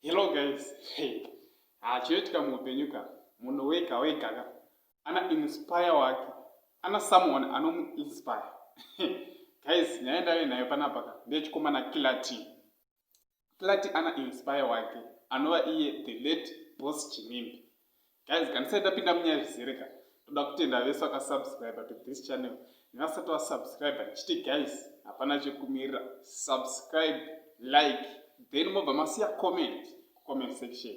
Hello guys. Hey. Ah, chinoitika muupenyu ka munhu wega wega ka ana inspire wake ana someone anomuinspire guys nyaya ndave nayo panapa ka ndeyechikomana Killer T. Killer T ana inspire wake anova iye the late Boss Chimimbi. Guys, kana ndisati ndapinda munyaya zvizere ka ndoda kutenda vese vakasubscribe to this channel nevasati vasubscribe ndichiti guys hapana chekumirira subscribe like then mobva masiya comment comment section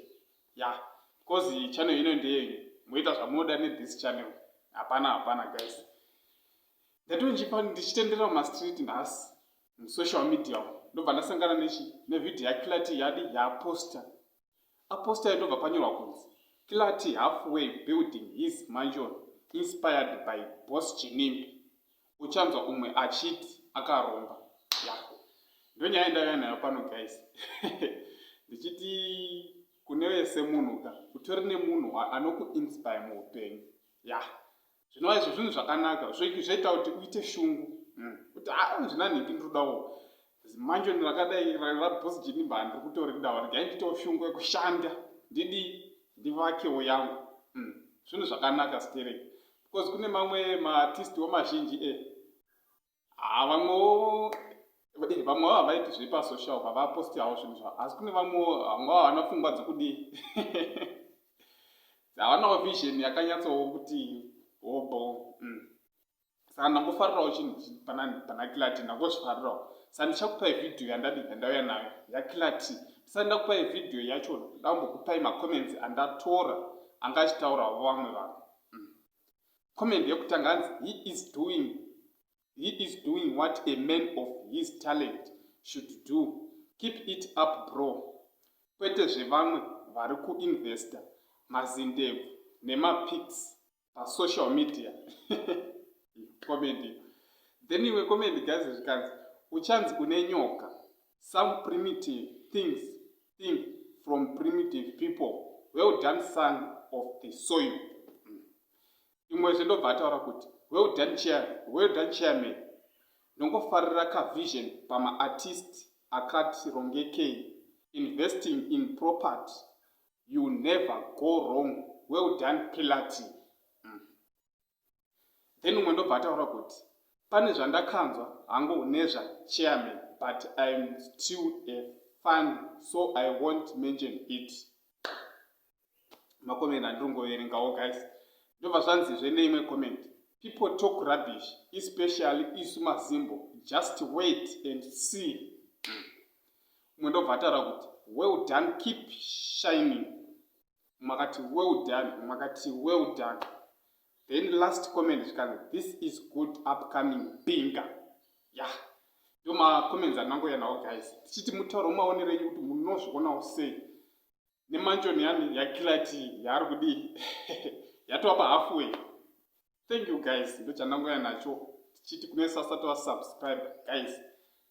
ya yeah. Because channel ino ndeyenyu moita zvamunoda nethis channel hapana hapana guys ndatonjipa ndichitendera mumastreet nhasi musocial media ndobva ndasangana nechi nevideo yakilati yadi yaposta Aposta ndobva panyorwa kunzi Kilati halfway building his mansion inspired by Boss Chinimbi. Uchanzwa umwe achiti akaromba. Ya. Ndonyaya ndauya nayo pano guys. Ndichiti kune wese munhu ka utori nemunhu anokuinspire muupenyu. Ya. Zvinova izvo zvinhu zvakanaka zvoita kuti uite shungu mm. kuti a zvina nhingi ndinodawo manjoni rakadai raboss jinimba handiri kutoridawo regai ndiitewo shungu yekushanda ndidii ndivakewo yangu mm. zvinhu zvakanaka stereki because kune mamwe maartist wo mazhinji e haa vamwewo eh, vamwewo havaiti zvepasocial havaposti havo zvinhu zvavo asi kune vamwewo vamwe havana pfungwa dzekudii havanawo vision yakanyatsowo kuti hobo mm. Saka ndangofarirawo chinhu pana Kilati ndangozvifarirawo. Saka ndichakupai vhidhiyo yandadi yandauya nayo yaKilati. Ndisati ndakupai vhidhiyo yacho ndambokupai macomments andatora anga achitaurawo vamwe vanhu. Mm. Comment yekutanga hanzi he is doing he is doing what a man of his talent should do. Keep it up bro. Kwete zvevamwe vari kuinvesta mazindebvu nemapics pasocial media comment then imwe comment guys zvikanzi uchanzi une nyoka some primitive things think from primitive people well done son of the soil mm. imwezve ndobva ataura kuti well done chair well done chairman ndongofarira kavision pamaartist akati rongekei investing in property You never go wrong. Well done Pilati. Mm. Then umwe ndobva ataura kuti pane zvandakanzwa hangu nezva chairman but I'm still a fan so I won't mention it. Makomenti andiri kungoverengawo guys. Ndobva zvanzizve neimwe comment. People talk rubbish especially isu mazimbo just wait and see. Mm. Umwe ndobva ataura kuti well done keep shining. Umwe akati well done, umwe akati well done. Then last comment zvikanzi this is good upcoming binga. Yeah. Ndo ma comments andangoya nawo guys. Tichiti mutauro maonero enyu kuti munozvionawo sei. Nemanjoni yani yakilati yaari kudii. Yatova pa halfway. Thank you guys, ndochandangouya nacho tichiti kune vasati vasubscribe guys,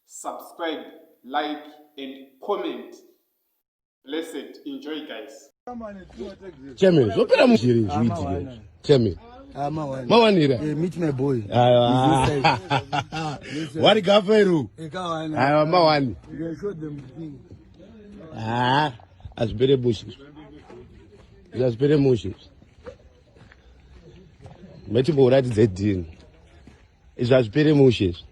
subscribe, like and comment. Blessed, enjoy guys. Chairman, zvopera muzviri zviitike. Chairman. Ah, mawani. Mawanira. Eh, meet my boy. Aiwa. Wari gaferu. Eh, kawana. Aiwa mawani. You can show them the thing. Ah, azvipere mushe. Azvipere mushe. Machimboratidza dhini. Izvi hazvipere mushe izvi.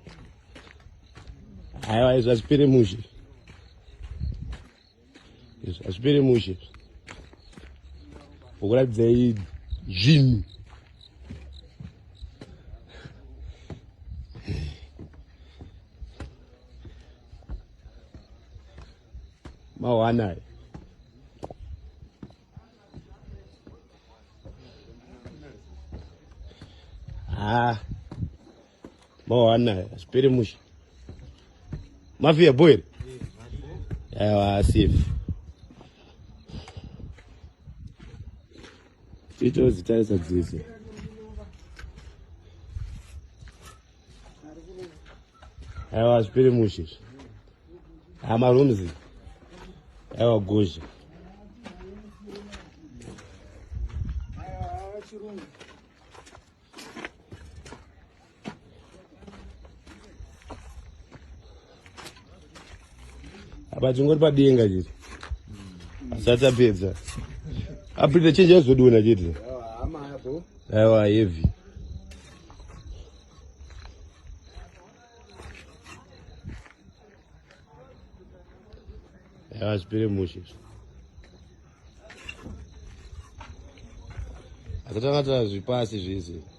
Aiwa izvi hazvipere mushe. Izvi hazvipere mushe. Ukuratidzai zvinhu. Mawana aya. Ah. Mawana hazvipere mushe. Mafia boy. Aiwa safe. Titozitarisa dzese. Aiwa hazvipere mushe izvi. Amarooms. Aiwa gozha. Apa tingori padenga chete. Asati apedza. Aprita change yazodona chete. Aiwa heavy. Aiwa zvipere mushe. Akatanga tazvipasi zvese.